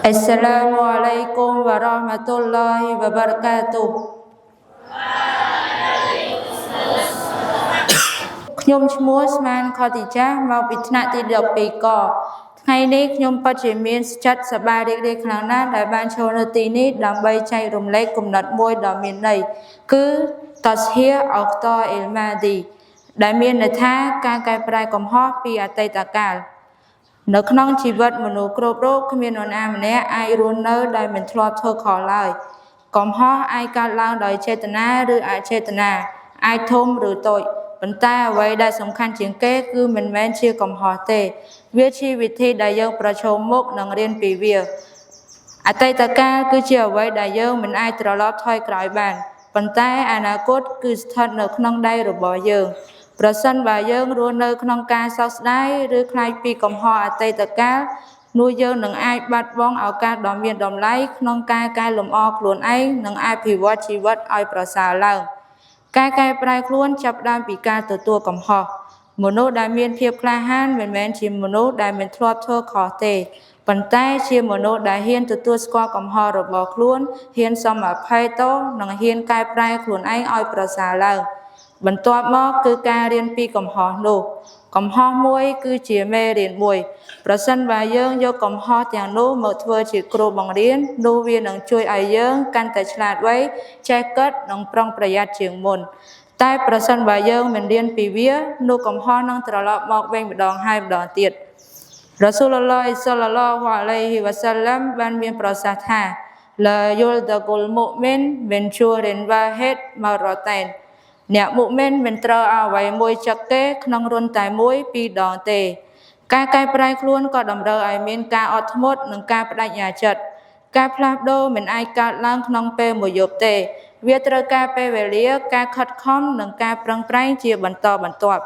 السلام عليكم ورحمة الله وبركاته ខ្ញុំឈ្មោះស្មានខតិចាមកពីថ្នាក់ទី12កថ្ងៃនេះខ្ញុំពិតជាមានចិត្តសប្បាយរីករាយខ្លាំងណាស់ដែលបានចូលនៅទីនេះដើម្បីចែករំលែកគំនិតមួយដ៏មានន័យគឺតស្ហៀអុកតអ៊ីលម៉ាឌីដែលមានន័យថាការកែប្រែកំហុសពីអតីតកាលនៅក្នុងជីវិតមនុស្សគ្រប់រូបគ្មាននរណាម្នាក់អាចរស់នៅដោយមិនធ្លាប់ធ្វើខុសឡើយកំហុសអាចកើតឡើងដោយចេតនាឬអចេតនាអាចធំឬតូចប៉ុន្តែអ្វីដែលសំខាន់ជាងគេគឺមិនមែនជាកំហុសទេវាជាវិធីដែលយើងប្រឈមមុខនិងរៀនពីវាអតីតកាលគឺជាអ្វីដែលយើងមិនអាចត្រឡប់ថយក្រោយបានប៉ុន្តែអនាគតគឺស្ថិតនៅក្នុងដៃរបស់យើងប្រសិនបើយើងរស់នៅក្នុងការសោកស្ដាយឬខ្លាចពីកំហុសអតីតកាលនោះយើងនឹងអាចបាត់បង់ឱកាសដ៏មានតម្លៃក្នុងការកែលម្អខ្លួនឯងនិងអភិវឌ្ឍជីវិតឲ្យប្រសើរឡើងការកែប្រែខ្លួនចាប់ផ្ដើមពីការទទួលកំហុសមនុស្សដែលមានភាពក្លាហានមិនមែនជាមនុស្សដែលមិនធ្លាប់ធ្វើខុសទេប៉ុន្តែជាមនុស្សដែលហ៊ានទទួលស្គាល់កំហុសរបស់ខ្លួនហ៊ានសុំអភ័យទោសនិងហ៊ានកែប្រែខ្លួនឯងឲ្យប្រសើរឡើងបន្ទាប់មកគឺការរៀនពីកំហុសនោះកំហុសមួយគឺជាមេរៀនមួយប្រសិនបើយើងយកកំហុសទាំងនោះមកធ្វើជាគ្រូបង្រៀននោះវានឹងជួយឲ្យយើងកាន់តែឆ្លាតវៃចេះគិតនិងប្រុងប្រយ័ត្នជាងមុនតែប្រសិនបើយើងមិនរៀនពីវានោះកំហុសនឹងត្រឡប់មកវិញម្ដងហើយម្ដងទៀតរ៉ាស៊ូលឡោះសល្លឡោះអាឡៃហ៊ីវ៉ាសាឡាំបានមានប្រសាសន៍ថាឡាយុលដគុលមុមីនមិនជួរិនវ៉ាហិតមករតៃនអ្នកមុមីនមិនត្រូវឲ្យអ្វីមួយចឹកទេក្នុងរុនតែមួយពីរដងទេការកែប្រែខ្លួនក៏តម្រូវឲ្យមានការអត់ធ្មត់និងការបដិញ្ញាចិត្តការផ្លាស់ប្ដូរមិនអាចកើតឡើងក្នុងពេលមួយយប់ទេវាត្រូវការពេលវេលាការខិតខំនិងការប្រឹងប្រែងជាបន្តបន្ទាប់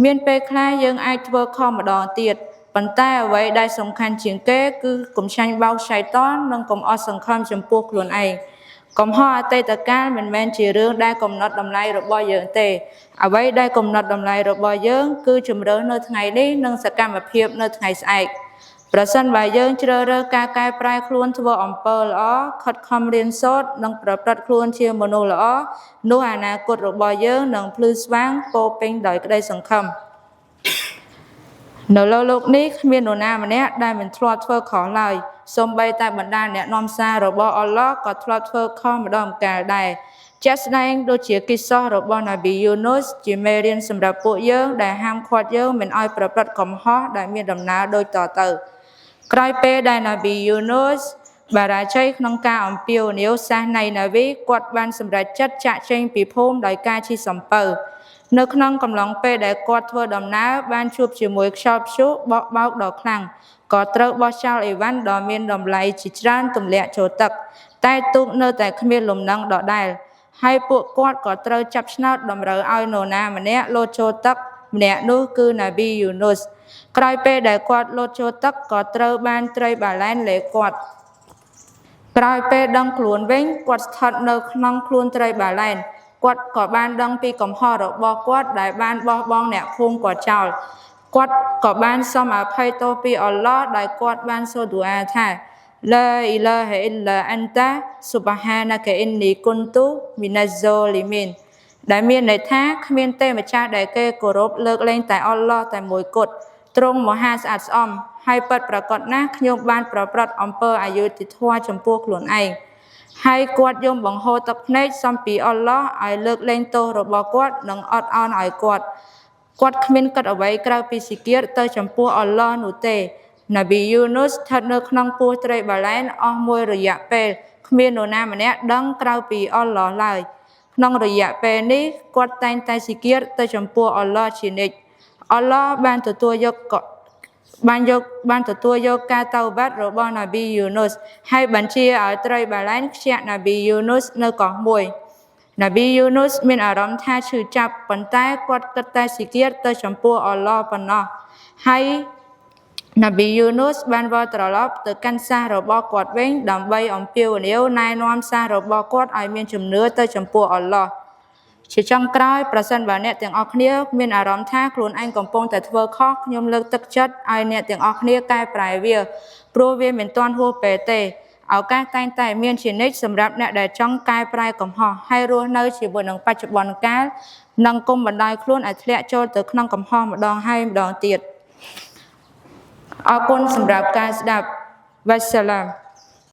មានពេលខ្លះយើងអាចធ្វើខុសម្ដងទៀតប៉ុន្តែអ្វីដែលសំខាន់ជាងគេគឺកុំចាញ់បោកសៃតននិងកុំអស់សង្ឃឹមចំពោះខ្លួនឯងកំហុសអតីតកាលមិនមែនជារឿងដែលកំណត់តម្លៃរបស់យើងទេអ្វីដែលកំណត់តម្លៃរបស់យើងគឺជំរឿននៅថ្ងៃនេះនិងសកម្មភាពនៅថ្ងៃស្អែកប្រសិនបើយើងជ្រើសរើសការកែប្រែខ្លួនធ្វើអំពើល្អខិតខំរៀនសូត្រនិងប្រព្រឹត្តខ្លួនជាមនុស្សល្អនោះអនាគតរបស់យើងនឹងភ្លឺស្វាងពោពេញដោយក្តីសង្ឃឹមនៅលើលោកនេះគ្មាននរណាម្នាក់ដែលមិនធ្លាប់ធ្វើខុសឡើយសូម្បីតែបណ្ដាអ្នកនាំសាររបស់អល់ឡោះក៏ធ្លាប់ធ្វើខុសម្ដងម្កាលដែរជាក់ស្ដែងដូចជាគិសោះរបស់ណាប៊ីយូនុសជាមេរៀនសម្រាប់ពួកយើងដែលហាមឃាត់យើងមិនឲ្យប្រព្រឹត្តកំហុសដែលមានដំណើរដូចតទៅក្រោយពេលដែលណាប៊ីយូនុសបារាជ័យក្នុងការអំពាវនាវសាសនៃណាវីគាត់បានសម្រេចចិត្តចាក់ចេញពីភូមិដោយការជិះសំពៅនៅក្នុងកំឡុងពេលដែលគាត់ធ្វើដំណើរបានជួបជាមួយខ្យល់ព្យុះបក់បោកដ៏ខ្លាំងក៏ត្រូវបោះចោលអីវ៉ាន់ដ៏មានតម្លៃជាច្រើនទម្លាក់ចូលទឹកតែទូកនៅតែគ្មានលំនឹងដដែលហើយពួកគាត់ក៏ត្រូវចាប់ឆ្នោតតម្រូវឲ្យនរណាម្នាក់លោតចូលទឹកម្នាក់នោះគឺណាប៊ីយូនុសក្រោយពេលដែលគាត់លោតចូលទឹកក៏ត្រូវបានត្រីបាឡែនលេគាត់ក្រោយពេលដឹងខ្លួនវិញគាត់ស្ថិតនៅក្នុងខ្លួនត្រីបាឡែនគាត់ក៏បានដឹងពីកំហុសរបស់គាត់ដែលបានបោះបង់អ្នកភូមិគាត់ចោលគាត់ក៏បានសុំអភ័យទោសពីអល់ឡោះដោយគាត់បានសូត្រឌូអាថាឡាអ៊ីឡាហិអ៊ីឡាអនតាស៊ុបហានកអ៊ីននីគុនទូមីណាហ្សូលីមីនដែលមានន័យថាគ្មានទេម្ចាស់ដែលគេគោរពលើកលែងតែអល់ឡោះតែមួយគត់ទ្រង់មហាស្អាតស្អំហើយពិតប្រាកដណាស់ខ្ញុំបានប្រព្រឹត្តអំពើអយុត្តិធម៌ចំពោះខ្លួនឯងហើយគាត់យំបង្ហូរទឹកភ្នែកសំពីអល់ឡោះឲ្យលើកលែងទោសរបស់គាត់និងអត់ឱនឲ្យគាត់គាត់គ្មានគិតអ្វីក្រៅពីស៊ីគៀរទៅចំពោះអល់ឡោះនោះទេណាប៊ីយូនុសស្ថិតនៅក្នុងពោះត្រីបាឡែនអស់មួយរយៈពេលគ្មាននរណាម្នាក់ដឹងក្រៅពីអល់ឡោះឡើយក្នុងរយៈពេលនេះគាត់តែងតែស៊ីគៀរទៅចំពោះអល់ឡោះជានិច្ចអល់ឡោះបានទទួលយកបានយកបានទទួលយកការតៅបាត់របស់ណាប៊ីយូនុសហើយបញ្ជាឲ្យត្រីបាឡែនខ្ជាក់ណាប៊ីយូនុសនៅកោះមួយណាប៊ីយូនុសមានអារម្មណ៍ថាឈឺចាប់ប៉ុន្តែគាត់គិតតែស៊ីគៀរទៅចំពោះអល់ឡោះប៉ុណ្ណោះហើយណាប៊ីយូនុសបានវិលត្រឡប់ទៅកាន់សាសរបស់គាត់វិញដើម្បីអំពាវនាវណែនាំសាសរបស់គាត់ឲ្យមានជំនឿទៅចំពោះអល់ឡោះជាចុងក្រោយប្រសិនបើអ្នកទាំងអស់គ្នាមានអារម្មណ៍ថាខ្លួនឯងកំពុងតែធ្វើខុសខ្ញុំលើកទឹកចិត្តឲ្យអ្នកទាំងអស់គ្នាកែប្រែវាព្រោះ ព្រោះវាមិនទាន់ហួសពេលទេឱកាសតែងតែមានជានិច្ចសម្រាប់អ្នកដែលចង់កែប្រែកំហុសហើយរស់នៅជាមួយនឹងបច្ចុប្បន្នកាលនិងកុំបណ្ដោយខ្លួនឲ្យធ្លាក់ចូលទៅក្នុងកំហុសម្ដងហើយម្ដងទៀតអរគុណសម្រាប់ការស្ដាប់វ៉ាសឡាម។